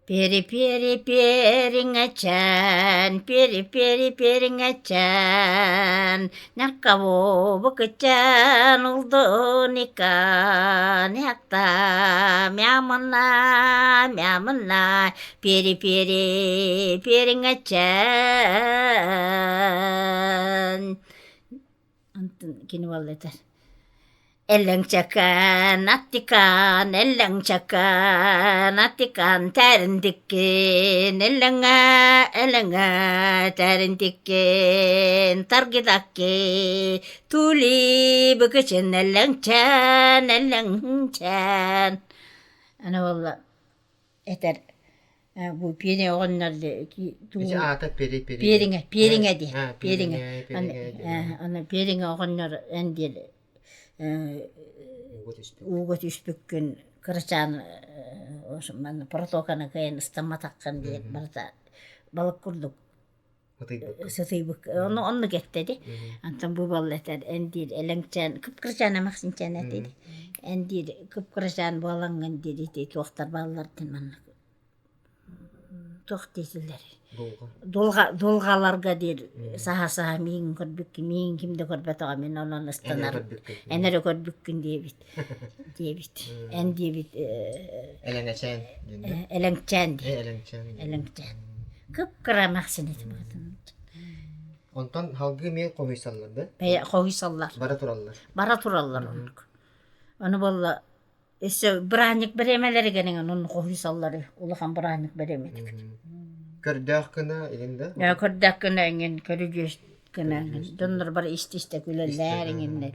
Пери-пери периҥэчээн, пери-пери периҥэчээн, Наркабобукычаан улдуникан якта мямына мямына пери-пери периҥэчээн. Онтон кини буолла этэр Эллэҥчэкээн, аттикаан, эллэҥчэкээн, аттикаан тэринтиккин, эллэҥэ, элэҥэ тэринтиккин, таргидакки, тули быкычын эллэҥчээн, эллэҥчээн. Аны буолла этэр бу пиэриҥэ оҕонньор Ити аата пери пери пиэриҥэ пиэриҥэ диэн А, пиэриҥэ пиэриҥэ диэн. аны пиэриҥэ оҕонньор эн диэн Ууга түспүт. ууга түспүккүн кырачаан манна протоканы кыайан ыстамматаххын диэн барыта балык курдук Сытыйбыккын. сытыйбык ону оннук этте ди антон бу балла этэр эн диир элэҥчээн кып-кырачаан эмэхсинчээн этэ ди эн диир кып-кырачаан буолаҥҥын диир ити туохтар бааллар дин маннык туох диэтилэр Дулҕа. дулҕа дулҕаларга диир саһа-саһа миигин көрбүккүн миигин ким да көрбөтөҕө мин онон Эн эрэ ыстанар көрбүккүн. эн эрэ көрбүккүн диэбит диэбит эн диэбит Элэҥэчээн диэн да? элэҥчээн диэн Элэҥчээн. элэҥчээн кып-кыра эмээхсин этим Онтон салгыы эмиэ хоһуйсаллар да? Бэйэ хоһуйсаллар. Бара тураллар. Бара тураллар оннук. Ону буолла өссө бырааһынньык бириэмэлэригэр эҥин онну хоһуйсаллар улахан бырааһынньык бириэмэтигэр. Көрдөөх гына игин да? Көрдөөх гына эҥин көрүдьүөс гына эҥин дьоннор бары истэ-истэ күлэллэр эҥиннэллэр.